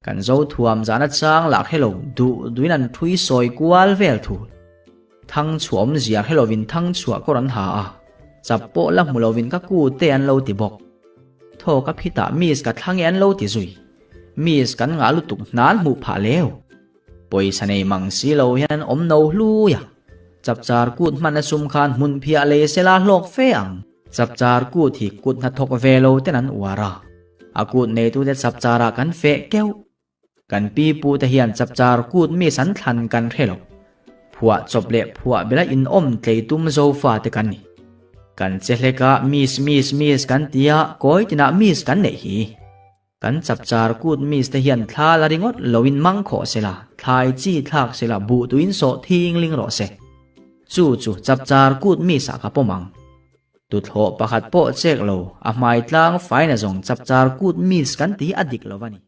Kan zo thuam zahna chang lah hrelo duh duhin an thui sawi kual vel thul. Thang chhuah awmzia hrelovin thang chhuah kawr an ha a, chap pawh la hmu lovin ka ku te an lo ti bawk. Thaw ka phitah miss ka thlang e an lo ti zui. Miss kan ngah lutuk hnan hmuh phah leu. Pawisa nei mang si lo hian an awm no hlui a. Chapchar kut hman a sum khan hmun phiah lei sela hlawk fe ang. Chapchar kut hi kut hnathawk ve lo ten an uar a, a kut neitute chapcharah kan feh keuh. Kan pi pu te hian chapchar kut miss an thlan kan hre lo. Phuah chawp leh phuah bela inawm tlei tum zofa te kan ni. Kan che hlek a miss miss miss kan ti a, kawi tinah miss kan neih hi. Kan chapchar kut miss te hian thla la ringawt loin mang khawh sela, thlai chi thlak sela buh tuin sawh thingling rawh se. Chu chu chapchar kut miss ah ka pawm ang. Tuthlawh pakhat pawh chek lo, a hmai tlang faina zawng chapchar kut miss kan ti a dik lo a ni.